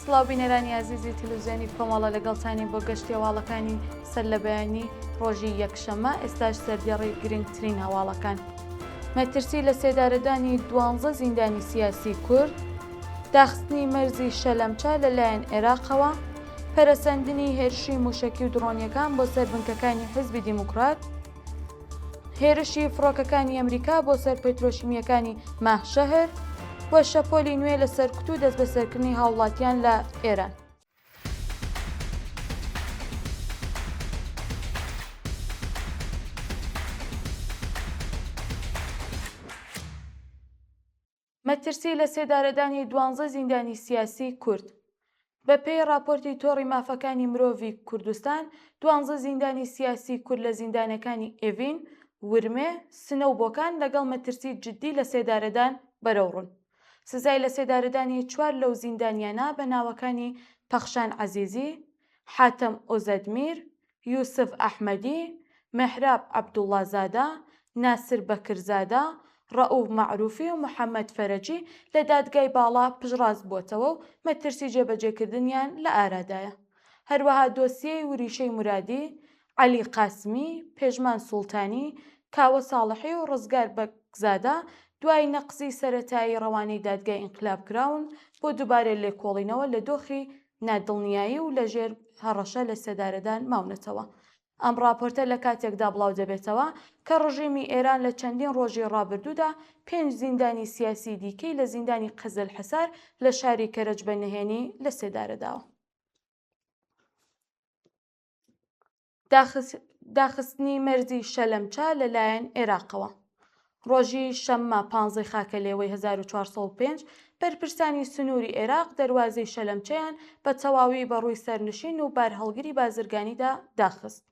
سڵاو بینەرانی ئازیزی تلوزیۆنی کۆمەڵە لەگەڵتانین بۆ گەشتی هەواڵەکانی سەر لە بەیانی ڕۆژی یەکشەممە ئێستاش سەردێڕی گرنگترین هەواڵەکان. مەترسی لە سێدارەدانی دوانزە زیندانی سیاسی کورد، داخستنی مەرزی شەلەمچە لەلایەن عێراقەوە، پەرەسەندنی هێرشی مووشەکی و دڕۆنیەکان بۆ سەر بنکەکانی حیزبی دیموکرات، هێرشی فڕۆکەکانی ئەمریکا بۆ سەر پترۆشیمییەکانی ماهشەهر و شەپۆلی نوێ لە سەرکوت و دەستبەسەرکردنی هاوڵاتیان لە ئێران. مەترسی لە سێدارەدانی دوانزە زیندانی سیاسی کورد بە پێی ڕاپۆرتی تۆڕی مافەکانی مرۆڤی کوردستان، دوانزە زیندانی سیاسی کورد لە زیندانەکانی ئێڤین، ورمێ، سنە و بۆکان لەگەڵ مەترسی جددی لە سێدارەدان بەرەوڕوون. سزای لەسێدارەدانی چوار لەو زیندانیانە بە ناوەکانی پەخشان عەزیزی، حاتەم ئۆزەدمیر، یوسف ئەحمەدی، مێحراب عەبدوڵڵازادە، ناسر بەکرزادە، ڕەئوف مەعروفی و محەمەد فەرەجی لە دادگای باڵا پشتڕاست بووەتەوە و مەترسی جێبەجێکردنیان لە ئارادایە. هەروەها دۆسیەی وریشەی مورادی، عەلی قاسمی، پێژمان سوڵتانی، کاوە ساڵحی و ڕزگار بەگزادە دوای نەقزی سەرەتایی ڕەوانەی دادگای ئینقلاب کراون بۆ دووبارە لێکۆڵینەوە لە دۆخی نادڵنیایی و لەژێر هەڕەشە لە سێدارەدان ماونەتەوە. ئەم ڕاپۆرتە لە کاتێکدا بڵاو دەبێتەوە کە ڕژێمی ئێران لە چەندین ڕۆژی ڕابردوودا پێنج زیندانی سیاسی دیکەی لە زیندانی قزلحەسار لە شاری کەرەج بە نهێنی لە سێدارە داوە. داخستنی مەرزی شەلەمچە لەلایەن عێراقەوە. ڕۆژی شەممە پانزەی خاکەلێوەی 1405 بەرپرسانی سنووری عێراق دەروازەی شەلەمچەیان بە تەواوی بە ڕووی سەرنشین و بارهەڵگری بازرگانیدا داخست.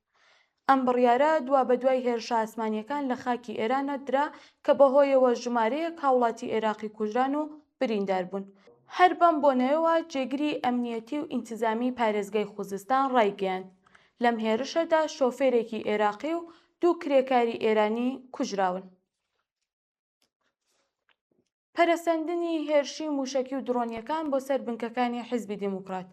ئەم بڕیارە دوابەدوای هێرشە ئاسمانییەکان لە خاکی ئێرانە درا کە بەهۆیەوە ژمارەیەک هاوڵاتی عێراقی کوژران و بریندار بوون. هەر بەم بۆنەیەوە جێگری ئەمنیەتی و ئینتزامیی پارێزگای خوزستان ڕایگەیاند، لەم هێرشەدا شۆفێرێکی عێراقی و دوو کرێکاری ئێرانی کوژراون. پەرەسەندنی هێرشی مووشەکی و دڕۆنییەکان بۆ سەر بنکەکانی حیزبی دێموکرات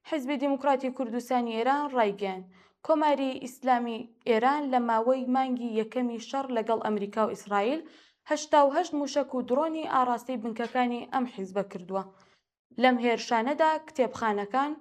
حیزبی دێموکراتی کوردستانی ئێران ڕایگەیاند، کۆماری ئیسلامی ئێران لە ماوەی مانگی یەکەمی شەڕ لەگەڵ ئەمریکا و ئیسرائیل 88 مووشەک و دڕۆنی ئاڕاستەی بنکەکانی ئەم حیزبە کردووە. لەم هێرشانەدا کتێبخانەکان،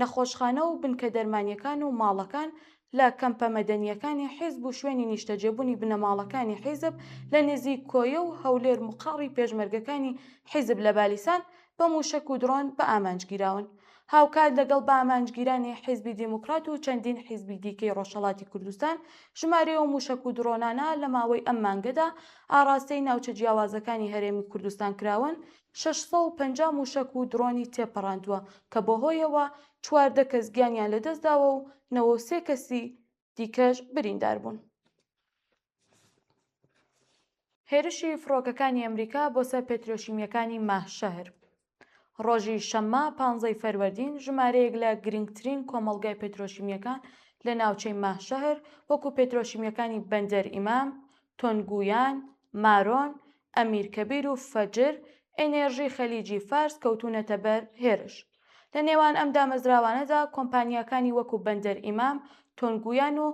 نەخۆشخانە و بنکە دەرمانییەکان و ماڵەکان لە کەمپە مەدەنییەکانی حیزب و شوێنی نیشتەجێبوونی بنەماڵەکانی حیزب لە نزیک کۆیە و هەولێر مقەڕی پێشمەرگەکانی حیزب لە بالیسان بە مووشەک و درۆن بە ئامانج گیراون. هاوکات لەگەڵ بە ئامانجگیرانی حیزبی دێموکرات و چەندین حیزبی دیکەی ڕۆژهەڵاتی کوردستان، ژمارەی ئەو مووشەک و درۆنانە لە ماوەی ئەم مانگەدا ئاڕاستەی ناوچە جیاوازەکانی هەرێمی کوردستان کراون، 650 مووشەک و درۆنی تێپەڕاندووە کە بەهۆیەوە 14 کەس گیانیان لەدەستداوە و 93 کەسی دیکەش بریندار بوون. هێرشی فڕۆکەکانی ئەمریکا بۆ سەر پێترۆشیمییەکانی ماهشەهر ڕۆژی شەممە پانزەی فەروەردین ژمارەیەک لە گرنگترین کۆمەڵگای پێترۆشیمییەکان لە ناوچەی ماهشەهر وەکو پێترۆشیمییەکانی بەندەر ئیمام، تۆنگویان، مارۆن، ئەمیر کەبیر و فەجر ئێنێرژی خەلیجی فارس کەوتوونەتە بەر هێرش. لە نێوان ئەم دامەزراوانەدا کۆمپانیاکانی وەکو بەندەر ئیمام، تۆنگویان و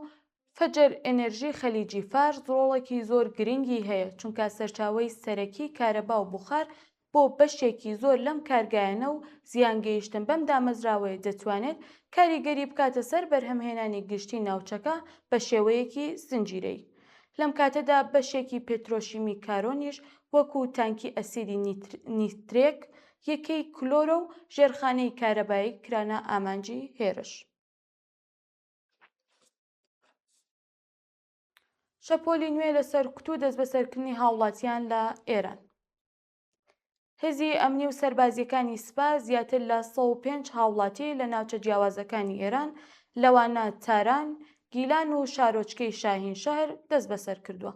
فەجر ئێنێرژی خەلیجی فارس ڕۆڵێکی زۆر گرنگی هەیە چونکە سەرچاوەی سەرەکی کارەبا و بوخار بۆ بەشێکی زۆر لەم کارگایانە و زیان گەیشتن بەم دامەزراوەیە دەتوانێت کاریگەری بکاتە سەر بەرهەمهێنانی گشتی ناوچەکە بە شێوەیەکی زنجیرەیی. لەم کاتەدا بەشێکی پێترۆشیمی کارۆنیش وەکو تانکی ئەسیدی نیترێک، یەکەی کلۆرە و ژێرخانەی کارەبایی کرانە ئامانجی هێرش. شەپۆلی نوێ لە سەرکوت و دەستبەسەرکردنی هاوڵاتیان لە ئێران. هێزی ئەمنی و سەربازییەکانی سپا زیاتر لە 105 هاوڵاتی لە ناوچە جیاوازەکانی ئێران لەوانە تاران، گیلان و شارۆچکەی شاهین شەهر دەستبەسەر کردووە.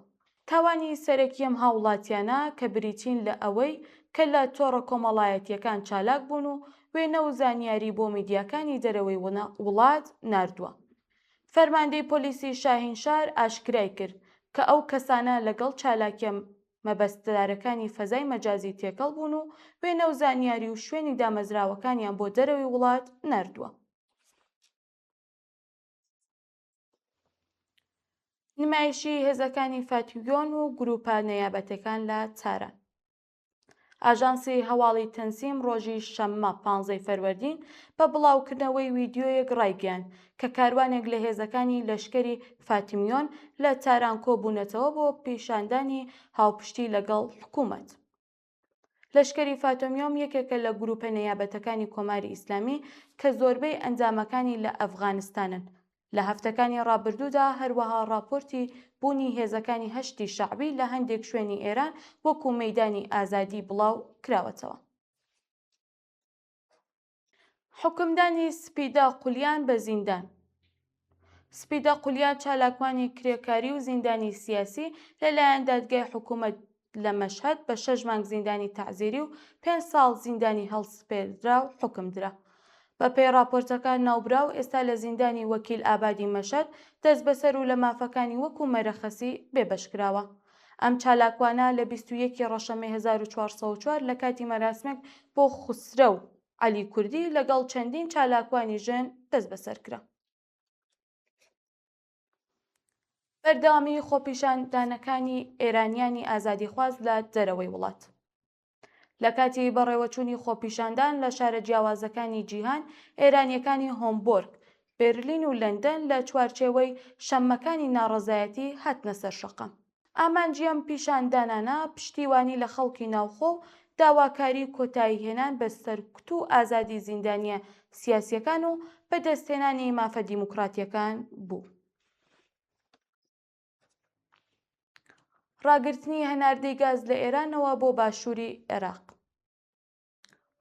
تاوانی سەرەکی ئەم هاوڵاتیانە کە بریتین لە ئەوەی کە لە تۆڕە کۆمەڵایەتییەکان چالاک بوون و وێنە و زانیاری بۆ میدیاکانی دەرەوەی وڵات ناردووە. فەرماندەی پۆلیسی شاهینشار ئاشکرای کرد کە ئەو کەسانە لەگەڵ چالاکیە. مەبەستدارەکانی فەزای مەجازی تێکەڵ بوون و وێنە و زانیاری و شوێنی دامەزراوەکانیان بۆ دەرەوەی وڵات ناردووە. نمایشی هێزەکانی فاتیۆن و گروپە نەیابەتەکان لە تاران. ئاژانسی هەواڵی تەنسیم ڕۆژی شەممە پانزەی فەروەردین بە بڵاوکردنەوەی ویدیۆیەک ڕایگەیاند کە کاروانێک لە هێزەکانی لەشکری فاتیمیۆن لە تاران کۆبوونەتەوە بۆ پیشاندانی هاوپشتی لەگەڵ حکوومەت. لەشکری فاتۆمیۆم یەکێکە لە گرووپە نەیابەتەکانی کۆماری ئیسلامی کە زۆربەی ئەندامەکانی لە ئەفغانستانن لە هەفتەکانی ڕابردوودا هەروەها ڕاپۆرتی بوونی هێزەکانی هەشتی شەعبی لە هەندێک شوێنی ئێران وەکو مەیدانی ئازادی بڵاو کراوەتەوە. حوکمدانی سپیدە قولیان بە زیندان سپیدە قولیان چالاکوانی کرێکاری و زیندانی سیاسی لەلایەن دادگای حکوومەت لە مەشهەد بە شەش مانگ زیندانی تەعزیری و پێنج ساڵ زیندانی هەڵسپێردراو حوکم درا. بەپێی ڕاپۆرتەکان ناوبراو ئێستا لە زیندانی وەکیل ئابادی مەشهەد دەستبەسەر و لە مافەکانی وەکوو مەرەخەسی بێبەش کراوە. ئەم چالاکوانە لە 21 ی ڕەشەمەی 1404 لە کاتی مەراسمێک بۆ خوسرەو عەلی کوردی لەگەڵ چەندین چالاکوانی ژن دەستبەسەر کرا. بەردەوامیی خۆپیشاندانەکانی ئێرانیانی ئازادیخواز لە دەرەوەی وڵات. لە کاتی بەڕێوەچوونی خۆپیشاندان لە شارە جیاوازەکانی جیهان، ئێرانییەکانی هۆمبۆرگ، بێرلین و لەندەن لە چوارچێوەی شەممەکانی ناڕەزایەتی هاتنە سەر شەقام. ئامانجی ئەم پیشاندانانە پشتیوانی لە خەڵکی ناوخۆ و داواکاری کۆتاییهێنان بە سەرکوت و ئازادی زیندانییە سیاسییەکان و بەدەستهێنانی مافە دیموکراتییەکان بوو. ڕاگرتنی هەناردەی گاز لە ئێرانەوە بۆ باشووری عێراق.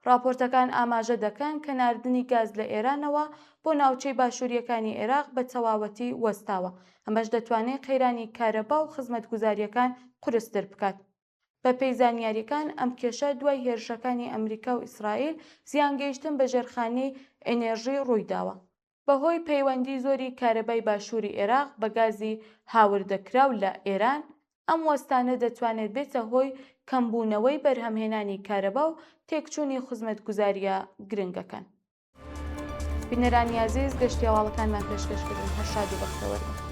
ڕاپۆرتەکان ئاماژە دەکەن کە ناردنی گاز لە ئێرانەوە بۆ ناوچەی باشوورییەکانی عێراق بە تەواوەتی وەستاوە، ئەمەش دەتوانێت قەیرانی کارەبا و خزمەتگوزارییەکان قورستر بکات. بەپێی زانیارییەکان، ئەم کێشە دوای هێرشەکانی ئەمریکا و ئیسرائیل، زیانگەیشتن بە ژێرخانی ئێنێرژی ڕوویداوە. بەهۆی پەیوەندی زۆری کارەبای باشووری عێراق بە گازی هاوردەکراو لە ئێران، ئەم وەستانە دەتوانێت بێتە هۆی کەمبوونەوەی بەرهەمهێنانی کارەبا و تێکچوونی خزمەتگوزارییە گرنگەکان. بینەرانی ئازیز گەشتی هەواڵەکانمان پێشکەش کردن هەر شاد و بەختەوەر بن.